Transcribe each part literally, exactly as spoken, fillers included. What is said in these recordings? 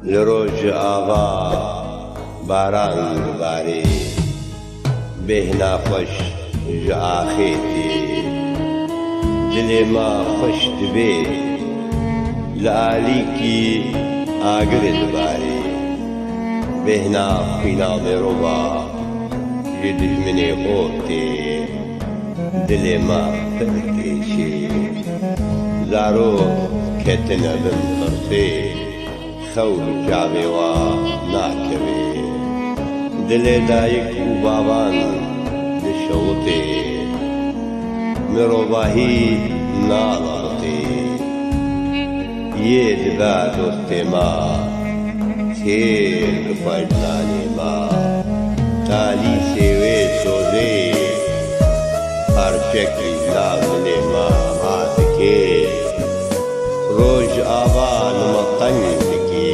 Li rojava baran dibarê, bêhna xweş ji axê tê. Dilê me xweş dibe, li alîkî agirê dibarê. Bêhna xwîna mirova ji dijminê xwe tê. Dilê me pir diêşê. Zarok ketine bin tirsê. Xew bi çavê wa nakeve. Dilê dayik û bavan dişewitê. Mirovahî nalewitê. Yê dibe dostê me, têr bi xwe ji nanê me. Talîsê wê sozê, parçekî ji nav dilê me radike. Rojava li me qenc dike,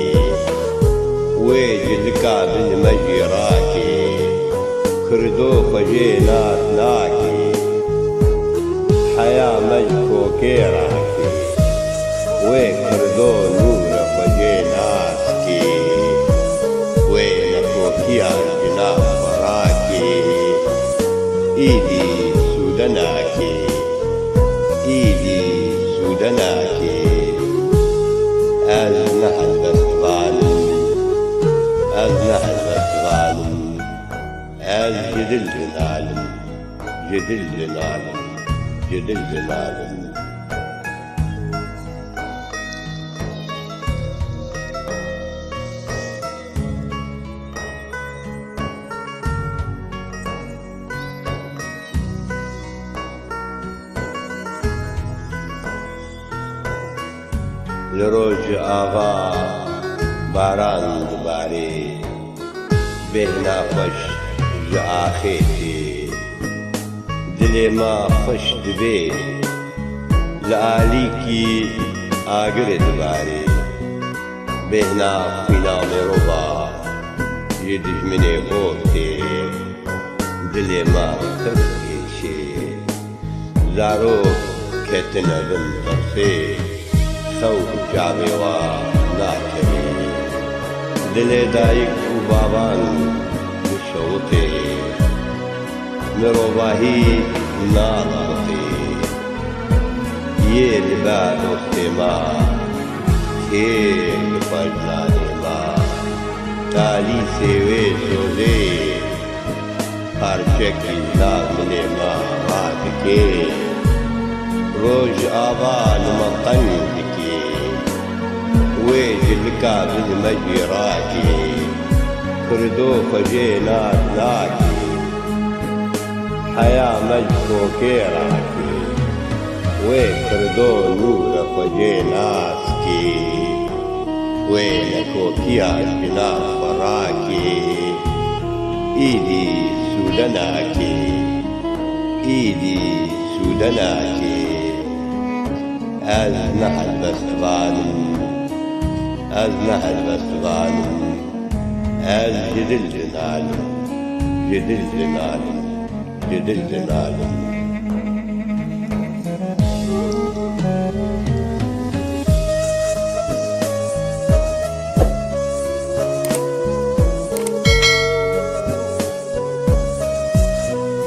wê cilika din me jî rake. Kurdo xwe jê nas nake, heya me ji kokê rake. Wê kurdo nûre xwe jê nas ke, wê nekokiya ji nav xwe rake. Îdî sûde nake. Îdî sûde nake. Ez ne helbestvan im. Ez ne helbestvan im. Ez ji dil dinalim. Ji dil dinalim. Ji dil dinalim. Li rojava baran dibarê, bêhna xweş ji axê tê. Dilê me xweş dibe, li alîkî agirê dibarê. Bêhna xwîna mirova ji dijminê xwe tê. Dilê me pir diêşê. Zarok ketine bin tirsê. Xew bi çavê wa nakeve. Dilê dayik û bavan dişewitê. Mirovahî nalewitê. Yê dibe dostê me, têr bi xwe ji nanê me. Talîsê wê sozê, parçekî ji nav dilê me radike. Rojava li me qenc dike, wê cilika din me jî rake. Kurdo xwe jê nas nake, heya me ji kokê rake. Wê kurdo nûre xwe jê nas ke, wê nekokiya ji nav xwe rake. Îdî sûde nake, îdî sûde nake. Ez ne helbestvan im, ez ne helbestvan im. Ez ji dil dinalim, ji dil dinalim, ji dil dinalim.